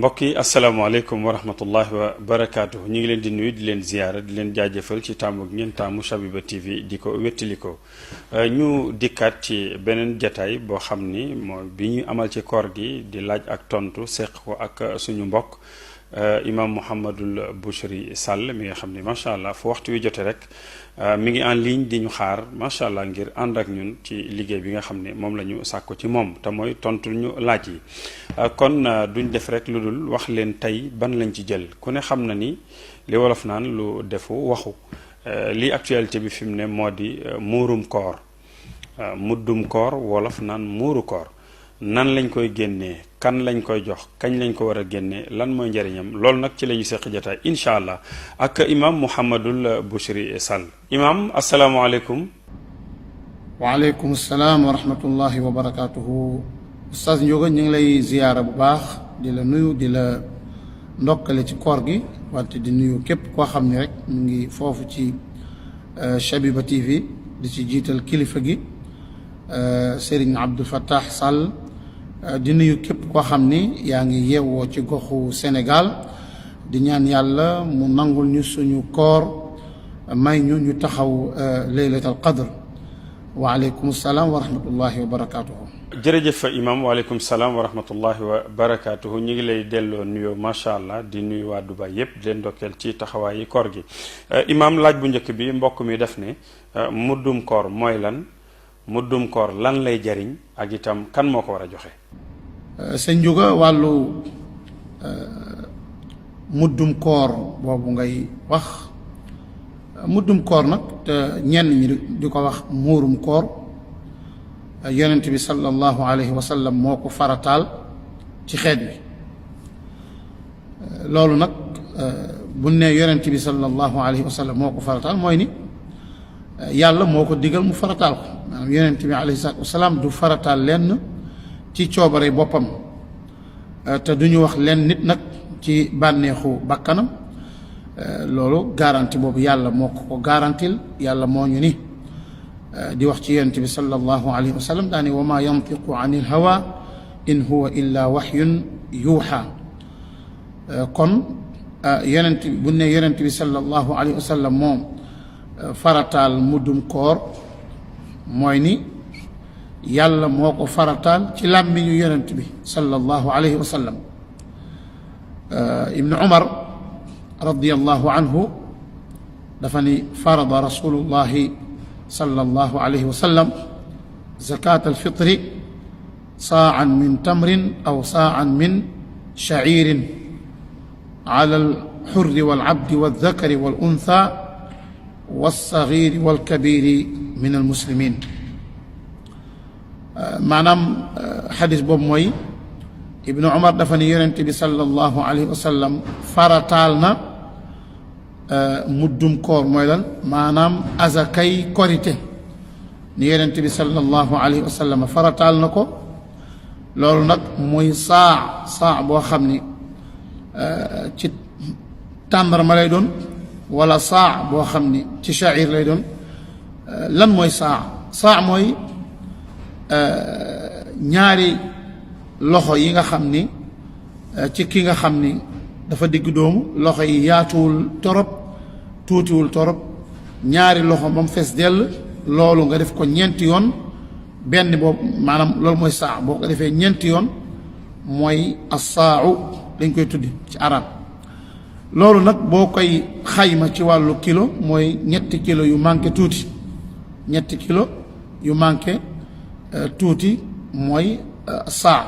mbokk yi asalaamaaleykum wa rahmatullahi wa barakaatu ñu ngi leen di nuyu di leen ziyaara di leen jaajëfal ci taamu ak ngeen taamu Shabiba TV di ko wettali ko ñu dikkaat ci beneen jataay boo xam ni mooy bi ñu amal ci koor gi di laaj ak tontu seq ko ak suñu mbokk imam Mouhamadul Bouchri Sall mi nga xam ni macha allah fu waxtu wi jote rek mi ngi en ligne di ñu xaar macha allah ngir ànd ak ñun ci liggéey bi nga xam ne moom la ñu sàkku ci moom te mooy tontu ñu laaj yi kon duñ def rek lu dul wax leen tey ban lañ ci jël ku ne xam na ni li wolof naan lu defu waxu li actualité bi fi mu ne moo di muurum koor muddum koor wolof naan muuru koor nan lañ koy génnee kan lañ koy jox kañ lañ ko war a génnee lan mooy njëriñam loolu nag ci la ñu seq jotaay incha allah ak imam Mouhamadul Bouchri Sall imam asalaamaaleykum. waaleykum salaam wa rahmatullahi wa barakaatuhu. Oustaz Ndiouga ñu ngi lay ziyaara bu baax di la nuyu di la ndokkale ci koor gi wante di nuyu képp koo xam ne rek mu ngi foofu ci Shabiba TV di ci jiital kilifa gi Serigne Abdou Fattah Sall. di nuyu képp koo xam ni yaa ngi yeewoo ci goxu Sénégal di ñaan yàlla mu nangul ñu suñu koor may ñu taxaw laylatul qadr waaleykum salaam wa rahmatullahi wa barakaatuhu. jërëjëf imam waaleykum salaam wa rahmatullahi wa barakaatuhu ñu ngi lay delloo nuyoo macha allah di nuyu waa Dubaay yépp di leen ndokkeel ci taxawaayi koor gi imam laaj bu njëkk bi mbokk mi def ne muddum koor mooy lan muddum koor lan lay jariñ ak itam kan moo ko war a joxe. sëñ Ndiouga wàllu muddum koor boobu ngay wax muddum koor nag te ñenn ñi di ko wax muurum koor yonent bi sallallahu alayhi wa sallam moo ko farataal ci xeet bi loolu nag bu ne yonent bi sallallahu alayhi wa sallam moo ko farataal mooy ni yàlla moo ko digal mu farataal ko maanaam yonent bi alayhi salaatu wasalaam du farataal lenn ci coobare boppam te duñu wax leen nit nag ci bànneexu bakkanam loolu garanti boobu yàlla moo ko garantil yàlla moo ñu ni di wax ci yonent bi sallallahu alayhi wa sallam daani wa ma yantiqu an il hawa in huwa illa waxyun yuuxa kon yonent bu ne yonent bi sallallahu alayhi wa sallam moom farataal muddum koor mooy ni yàlla moo ko farataal ci làmmiñu yonent bi sallallahu alayhi wa sallam ibnu umar radiyallahu anhu dafa ni farada rasulullahi sallallahu alayhi wa sallam zakat alfitri saa'an min tamrin aw saa'an min sha'iirin ala alxurri walabdi waldakari waluntha walsagiiri walkabiiri min almuslimin maanaam xadis boobu mooy ibnu umar dafa ne yonent bi sallallahu alayhi wa sallam farataal na muddum koor mooy lan maanaam azakay korite ni yonent bi sallallahu alayhi wa sallam farataal na ko loolu nag mooy saa boo xam ni ci tàndarma lay doon wala saa boo xam ni ci sha'ir lay doon lan mooy saa mooy ñaari loxo yi nga xam ni ci ki nga xam ni dafa digg doomu loxo yi yaatuwul torop tuutiwul torop ñaari loxo ba mu fees dell loolu nga def ko ñeenti yoon benn boobu maanaam loolu mooy saa boo ko defee ñeenti yoon mooy as-saa'u dañ koy tuddi ci arab loolu nag boo koy xayma ci wàllu kilo mooy 3 kilo yu manqué tuuti 3 kilo yu manqué tuuti mooy saa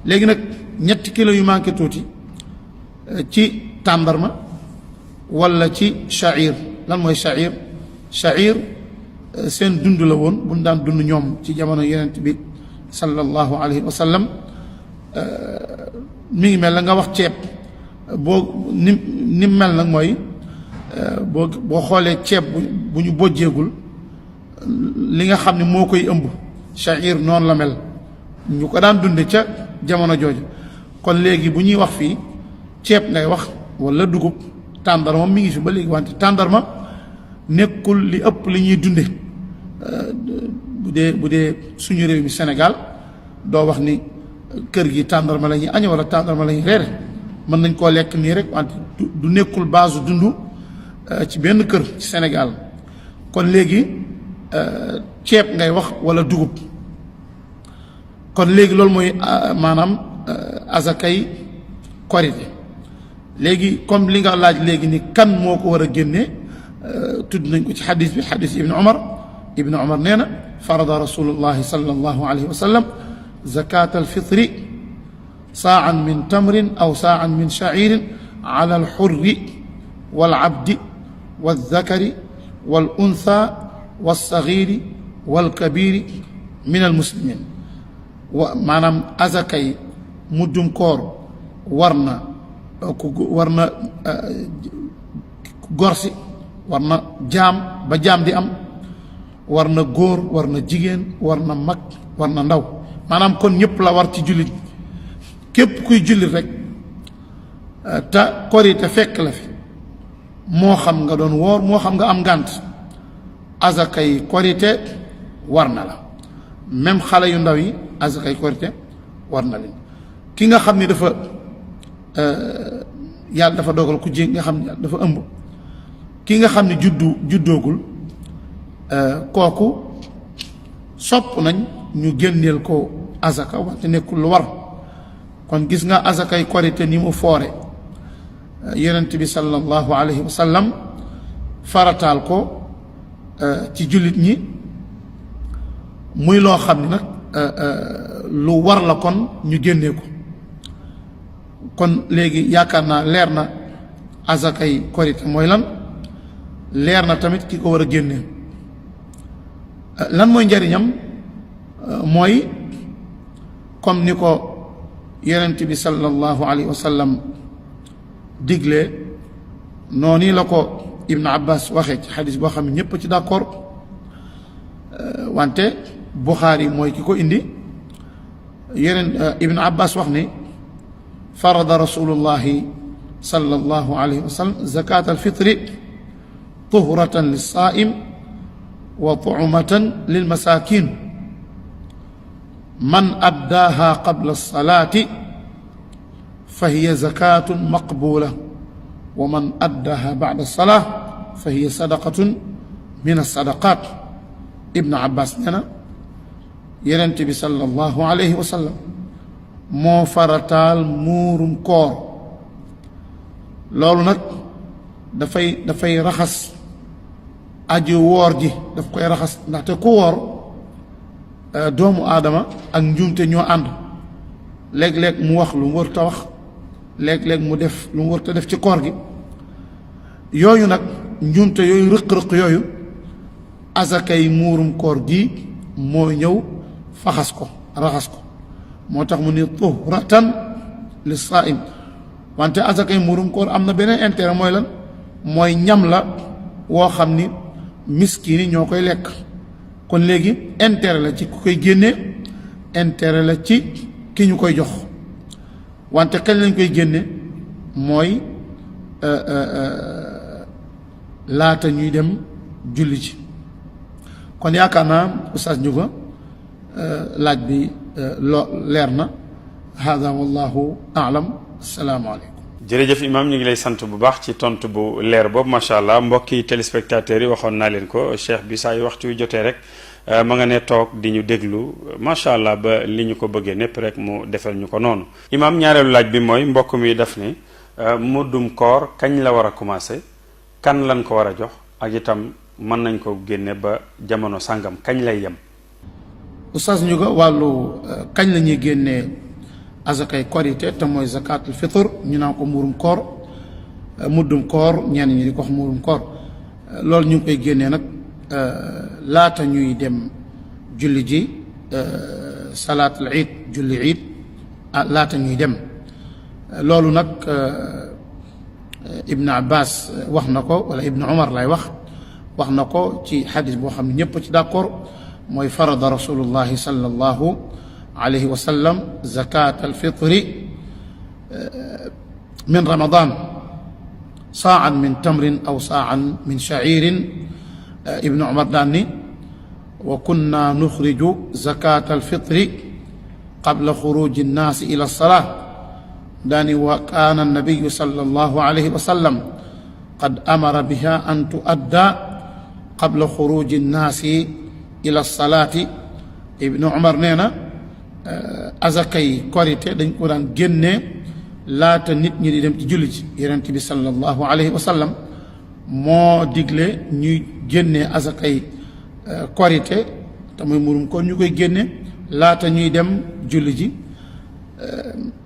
léegi nag 3 kilo yu manqué tuuti ci tàndarma wala ci sha'ir lan mooy sha'ir seen dund la woon bu ñu daan dund ñoom ci jamono yonent bi sallallahu alayhi wa sallam mi ngi mel la nga wax ceeb boo ni mel nag mooy boo xoolee ceeb bu ñu bojjeegul li nga xam ne moo koy ëmb sha'ir noonu la mel ñu ko daan dunde ca jamono jooju kon léegi bu ñuy wax fii ceeb ngay wax wala dugub tàndarma mi ngi fi ba léegi wante tàndarma nekkul li ëpp li ñuy dunde bu dee suñu réew mi Sénégal doo wax ni kër gi tàndarma la ñuy añe wala tàndarma la ñuy reere mën nañ koo lekk nii rek wante du nekkul base dund ci benn kër ci Sénégal kon léegi ceeb ngay wax wala dugub kon léegi loolu mooy maanaam azakay korite léegi comme li nga laaj léegi ni kan moo ko war a génne tudd nañ ko ci xadis bi xadis ibnu umar nee na farada rasulullahi sallallahu alayhi wa sallam zakat alfitri saa'an min tamrin aw saa'an min sha'irin ala alxurri walabdi walzakari waluntha walsaghiri walkabiri min almuslimin maanaam azakay muddum koor war na gorsi war na jaam ba jaam di am war na góor war na jigéen war na mag war na ndaw maanaam kon ñëpp la war ci jullit képp kuy jullit rek te korite fekk la fi moo xam nga doon woor moo xam nga am ngànt azakay korite war na la même xale yu ndaw yi azakay korite war na leen ki nga xam ni dafa yàlla dafa dogal ku ji nga xam ne dafa ëmb ki nga xam ne juddoogul kooku sopp nañ ñu génneel ko azaka wante nekkul lu war kon gis nga azakay korite ni mu foore yonent bi sallallahu alayhi wa sallam farataal ko ci jullit ñi muy loo xam ne nag lu war la kon ñu génnee ko kon léegi yaakaar naa leer na azakay korite mooy lan leer na tamit ki ko war a génne lan mooy njariñam mooy comme ni ko yonent bi sallallahu alayhi wa sallam digle noonu la ko Ibn Abbas waxee ci xadis boo xam ne ñëpp ci d'accord wante Buxaari mooy ki ko indi yeneen Ibn Abbas wax ni farada rasulullahi sallallahu alayhi wa sallam zakat alfitri tuhratan lissaim wa tu'matan lilmasakin man addaaha qabla alsalati fa hiya zakatun maqbula wa man addaaha ba'da alsalah fa hiya sadaqatun min alsadaqat Ibn Abbas nee na Yonent bi sallallahu alayhi wa sallam moo farataal muurum koor loolu nag dafay raxas aji woor ji daf koy raxas ndaxte ku woor doomu aadama ak njuumte ñoo ànd léeg-léeg mu wax lu mu warut a wax léeg-léeg mu def lu mu warut a def ci koor gi yooyu nag njuumte yooyu rëq-rëq yooyu azakay muurum koor gi moo ñëw faxas ko raxas ko moo tax mu ni tuhratan lis-saa'im wante azakay muurum koor am na beneen intérêt mooy lan mooy ñam la woo xam ni miskin yi ñoo koy lekk kon léegi intérêt la ci ku koy génne intérêt la ci ki ñu koy jox wante kañ lañ koy génne mooy laata ñuy dem julli ci kon yaakaar naa Oustaz Ndiouga laaj bi loo leer na hada wallahu aalam assalaamu aleykum jërëjëf imam ñu ngi lay sant bu baax ci tontu bu leer boobu macha allah mbokki téléspectateurs yi waxoon naa leen ko cheikh bi saa yu waxtu wi jotee rek ma nga ne toog di ñu déglu macha allah ba li ñu ko bëggee népp rek mu defal ñu ko noonu. imam ñaareelu laaj bi mooy mbokk mi def ni muddum koor kañ la war a commencé kan lañ ko war a jox ak itam mën nañ ko génne ba jamono sàngam kañ lay yem. Oustaz Ndiouga wàllu kañ la ñuy génnee azakay korite te mooy zakatul fitr ñu naan ko muurum koor muddum koor ñenn ñi di ko wax muurum koor loolu ñu ngi koy génnee nag laata ñuy dem julli ji salaatul iid julli iid laata ñuy dem loolu nag Ibn Abbas wax na ko wala Ibn Umar lay wax na ko ci xadis boo xam ne ñëpp ci d'accord mooy farada rasulullahi sallallahu alayhi wa sallam zakat alfitri min ramadan saa'an min tamrin aw saa'an min sha'irin Ibn Umar daan ni wa kunna nuxriju zakat alfitri qabla xuruji nnaasi ila alsalaa daani wa kaana annabiyu sallallahu alayhi wa sallam qad amara biha an tuadda qabla xuruji nnaasi ila salaati. ibnu umar nee na azakay korite dañ ko daan génnee laata nit ñi di dem ci julli ji. yonent bi sallallahu alayhi wa sallam moo digle ñuy génnee azakay korite te muy murum kon ñu koy génne laata ñuy dem julli ji.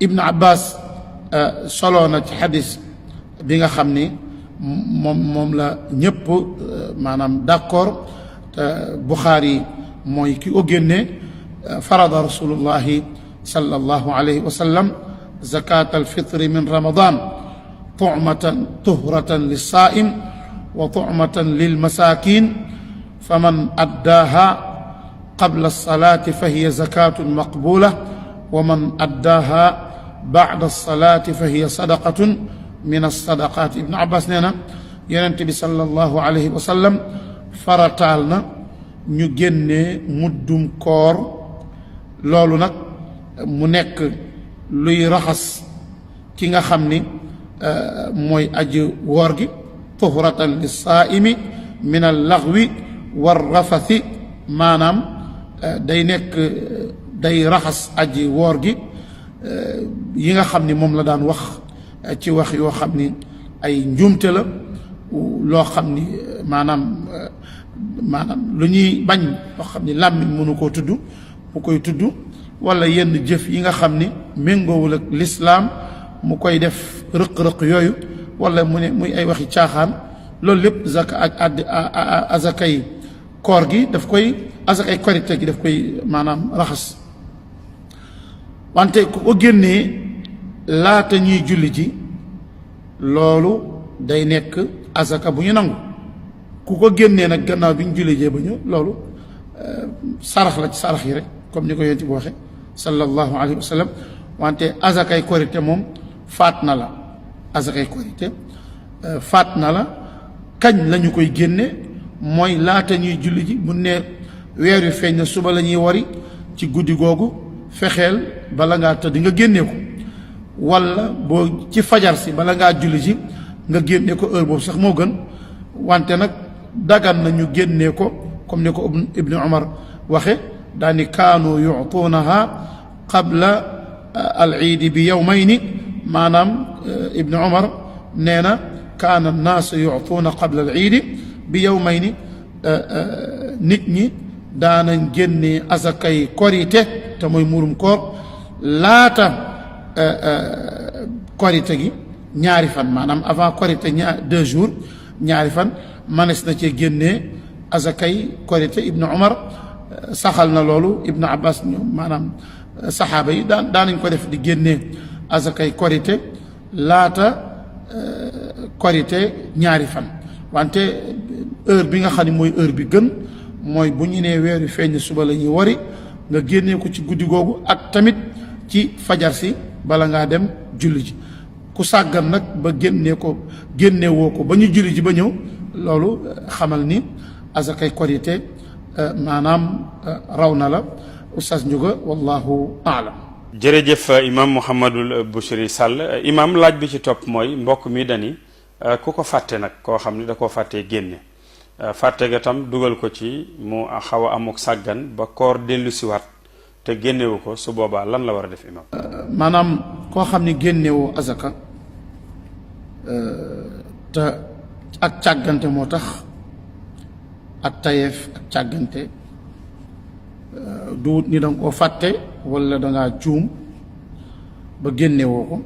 ibnu abbas soloo na ci xadis bi nga xam ni moom la ñëpp maanaam d'accord te buxaari mooy ki ko génne. farada rasulullahi sallallahu alayhi wa sallam zakat alfitri min ramadan tuhratan lilsaa'im wa tu'matan lilmasakin faman addaaha qabla alsalati fa hiya zakatun maqbula wa man addaaha ba'da alsalati fa hiya sadaqatun min alsadaqat. ibnu abbas nee na yonent bi sallallahu alayhi wa sallam farataal na ñu génnee muddum koor. loolu nag mu nekk luy raxas ki nga xam ni mooy aji woor gi. tuhratan lissaa'imi min allaghwi warrafathi maanaam day nekk day raxas aji woor gi yi nga xam ni moom la daan wax ci wax yoo xam ni ay njuumte la loo xam ni maanaam lu ñuy bañ loo xam ni làmmiñ mënu koo tudd mu koy tudd wala yenn jëf yi nga xam ni méngoowul ak lislaam mu koy def rëq-rëq yooyu wala mu ne muy ay waxi caaxaan. loolu lépp azakay koor gi daf koy azakay korite gi daf koy maanaam raxas. wante ku ko génnee laata ñuy julli ji loolu day nekk azaka bu ñu nangu. ku ko génnee nag gannaaw bi ñu julli jee ba ñëw loolu sarax la ci sarax yi rek comme ni ko yonent bi waxe sallallahu alayhi wa sallam. wante azakay korite moom faat na la. azakay korite faat na la. kañ lañu koy génne mooy laata ñuy julli ji bu ne weer wi feeñ na suba la ñuy wari ci guddi googu fexeel bala ngaa tëdd nga génnee ko wala boo ci fajar si bala ngaa julli ji nga génnee ko heure boobu sax moo gën. wante nag dagan na ñu génnee ko comme ni ko ibnu umar waxe daani kaanu yutuunaha qabla al iidi bi yawmayni. maanaam ibnu umar nee na kaana annaasu yutuuna qabla al iidi bi yawmayni. nit ñi daanañ génnee azakay korite te mooy murum koor laata korite gi ñaari fan maanaam avant korite 2 jours ñaari fan manes na cee génnee azakay korite. ibnu umar saxal na loolu. ibnu abbas ñoom maanaam saxaaba yi daanañ ko def di génnee azakay korite laata korite ñaari fan. wante heure bi nga xam ne mooy heure bi gën mooy bu ñu nee weer wi feeñ suba la ñuy wari nga génnee ko ci guddi googu ak tamit ci fajar si bala ngaa dem julli ji. ku sàggan nag ba génnewoo ko ba ñu julli ji ba ñëw loolu xamal ni azakay korite maanaam raw na la. Oustaz Ndiouga wallahu aalam. jërëjëf imam Mouhamadul Bouchri Sall. imam laaj bi ci topp mooy mbokk mi dani ku ko fàtte nag koo xam ni da koo fàttee génne fàtte ga tam dugal ko ci mu xaw a amuk sàggan ba koor dellu siwaat te génnewu ko su boobaa lan la war a def imam. maanaam koo xam ni génnewoo azaka te ak càggante moo tax ak tayeef ak càggante duwut ni danga koo fàtte wala dangaa juum ba génnewoo ko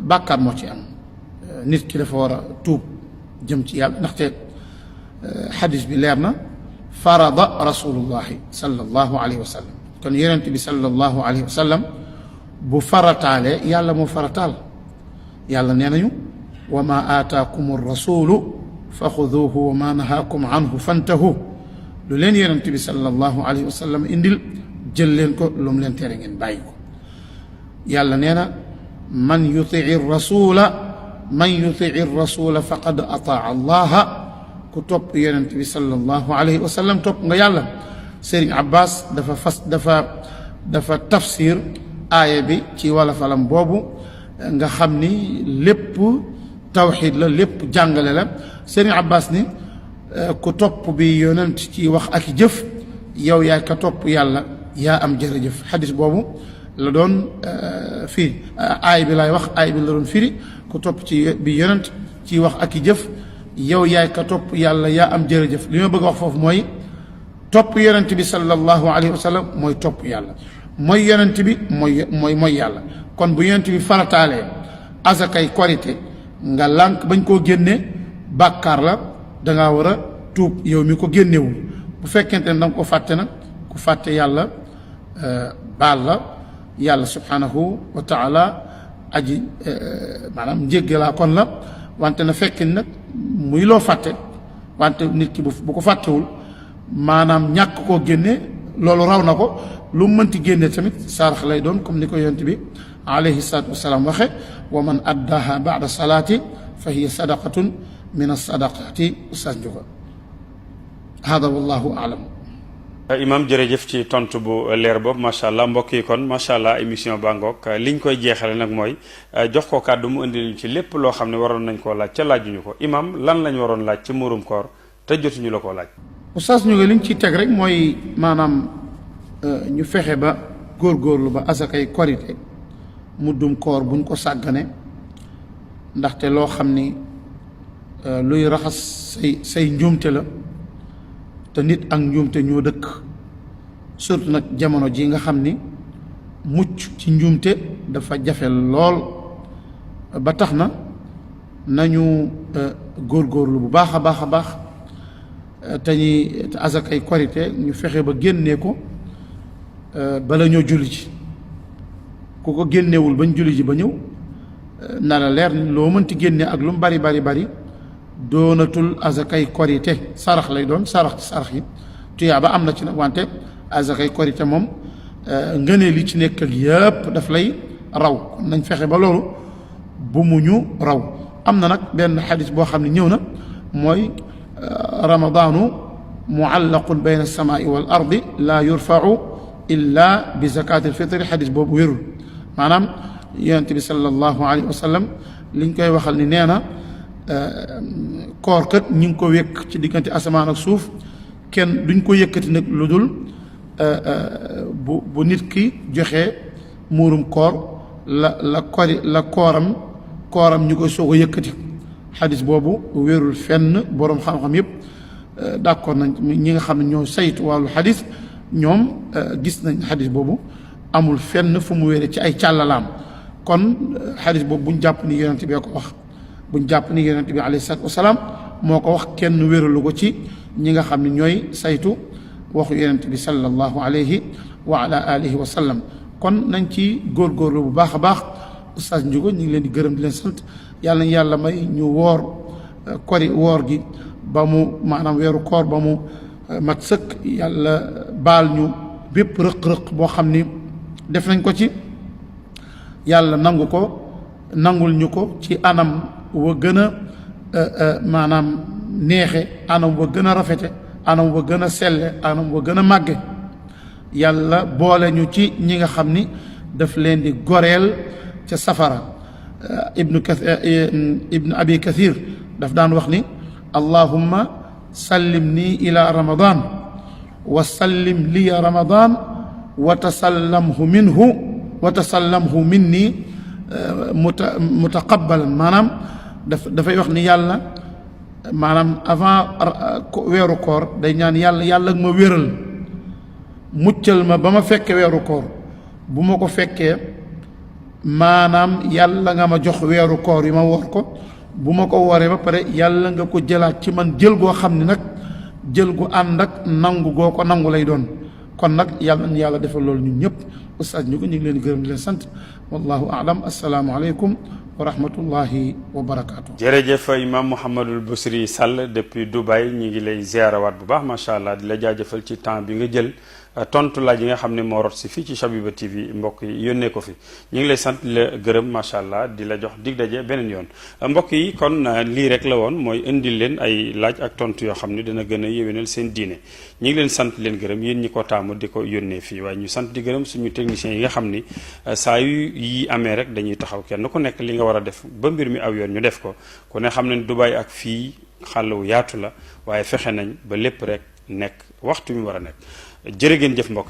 bàkkaar moo ci am. nit ki dafa war a tuub jëm ci yàlla ndaxte xadis bi leer na. farada rasulullahi sallallahu alayhi wa sallam. kon yonent bi sallallahu alayhi wa sallam bu farataalee yàlla moo farataal. yàlla nee nañu wa ma aataakum rasulu fa xuduuhu wa ma nahaakum anhu fantahu. lu leen yonent bi sallallahu alayhi wa sallam indil jël leen ko lu mu leen tere ngeen bàyyi ko. yàlla nee na man yutii rasula faqad ataa allaha. ku topp yonent bi sallallahu alayhi wa sallam topp nga yàlla. Serigne Abbas dafa tafsir aaya bi ci wala falam boobu nga xam ni lépp tawxiid la lépp jàngale la Sëriñ Abbas ni ku topp bi yonent ci wax ak jëf yow yaay ka topp yàlla yaa am jërëjëf xadis boobu la doon firi aay bi laay wax aay bi la doon firi ku topp ci bi yonent ci wax ak jëf yow yaay ka topp yàlla yaa am jërëjëf li ma bëgg a wax foofu mooy topp yonent bi sallallahu alayhi wa sallam mooy topp yàlla mooy yonent bi mooy yàlla kon bu yonent bi farataalee asakay korite nga lànk bañ koo génne bàkkaar la dangaa war a tuub yow mi ko génnewul bu fekkente ne danga ko fàtte nag ku fàtte yàlla baal la yàlla subhanahu wa taala aji maanaam njéggalaa kon la wante na fekk nag muy loo fàtte wante nit ki bu ko fàttewul maanaam ñàkk koo génne loolu raw na ko lu mu mënti génne tamit saarax lay doon comme ni ko yonent bi alayhi salaatu wasalaam waxe wa man addaha baada salaati fa hiya sadaqatun min as-sadaqati ustaas Njuga hada wallahu aalam. Imam jërëjëf ci tontu bu leer boobu macha allah mbokk yi kon macha allah émission baa ngoog liñ koy jeexale nag mooy jox ko kàddu mu indi ci lépp loo xam ne waroon nañ koo laaj ca laajuñu ko imam lan lañ waroon laaj ci muurum koor te jotuñu la koo laaj. ustaas Njuga liñ ciy teg rek mooy maanaam ñu fexe ba góorgóorlu ba asakay korite muddum koor buñ ko sàggane ndaxte loo xam ni luy raxas say njuumte la te nit ak njuumte ñoo dëkk surtout nag jamono ji nga xam ni mucc ci njuumte dafa jafe lool ba tax na nañu góorgóorlu bu baax a baax a baax te asakay korite ñu fexe ba génnee ko bala ñoo julli ji ku ko génnewul bañ julli ji ba ñëw na la leer ni loo mënti génne ak lu mu bari doonatul azakay korite sarax lay doon sarax ci sarax yi tuyaaba am na ci nag wante azakay korite moom ngëneel li ci nekk ak yëpp daf lay raw kon nañ fexe ba loolu bu mu ñu raw am na nag benn xadis boo xam ne ñëw na mooy ramadaanu muallaqun bayna alsamaai wal ardi laa yurfau illa bi zakati alfitri xadis boobu wérul maanaam yonent bi sallallahu alayhi wa sallam liñ koy waxal ni nee na koor kat ñi ngi ko wékk ci diggante asamaan ak suuf kenn duñ ko yëkkati nag lu dul bu nit ki joxe muurum koor la kooram ñu koy soog a yëkkati xadis boobu wérul fenn boroom xam-xam yépp d'accord nañ ñi nga xam ne ñoo saytu wàllu xadis ñoom gis nañ xadis boobu amul fenn fu mu wére ci ay càllalaam kon xadis boobu buñ jàpp ni yonent bi ko wax buñ jàpp ni yonent bi alayhi salaatu wasalaam moo ko wax kenn wéralu ko ci ñi nga xam ne ñooy saytu waxu yonent bi sallallahu alayhi wa ala alihi wa sallam kon nañ ci góorgóorlu bu baax a baax Oustaz Ndiouga ñu ngi leen di gërëm di leen sant yàlla nañ yàlla may ñu woor woor gi ba mu maanaam weeru koor ba mu mat sëkk yàlla baal ñu bépp rëq-rëq boo xam ni def nañ ko ci yàlla nangu ko nangul ñu ko ci anam wa gën a maanaam neexe anam wa gën a rafete anam wa gën a selle anam wa gën a màgge yàlla boole ñu ci ñi nga xam ni daf leen di goreel ca safara ibnu abi kathir daf daan wax ni allahumma sallim nii ila ramadan wa sallim liya ramadan wa tasallamhu minni mutaqabbalan maanaam dafay wax ni yàlla maanaam avant weeru koor day ñaan yàlla ma wéral muccal ma ba ma fekke weeru koor bu ma ko fekkee maanaam yàlla nga ma jox weeru koor yi ma woor ko bu ma ko wooree ba pare yàlla nga ko jëlaat ci man jël goo xam ne nag jël gu ànd ak nangu goo ko nangu lay doon kon nag yàlla na yàlla defal loolu ñun ñëpp Oustaz Ndiouga ñu ngi leen gërëm di leen sant wallahu aalam assalaamu aleykum wa rahmatullahi wa barakaatu. jërëjëf imam Mouhamadul Bousri Sall depuis Dubaï ñu ngi lay ziarawaat bu baax macha allah di la jaajëfal ci temps bi nga jël tontu laaj yi nga xam ne moo rot si fii ci Shabiba TV mbokk yi yónnee ko fi ñu ngi lay sant di la gërëm macha allah di la jox dig daje beneen yoon mbokk yi kon lii rek la woon mooy indil leen ay laaj ak tontu yoo xam ne dina gën a yéwénal seen diine ñu ngi leen sant leen gërëm yéen ñi ko taamu di ko yónnee fii waaye ñu sant di gërëm suñu techniciens yi nga xam ni saa yu yi amee rek dañuy taxaw kenn ku nekk li nga war a def ba mbir mi aw yoon ñu def ko ku ne xam ne Dubaay ak fii xàll wu yaatu la waaye fexe nañ ba lépp rek nekk waxtu mi war a nekk jërë ngeen jëf mbokk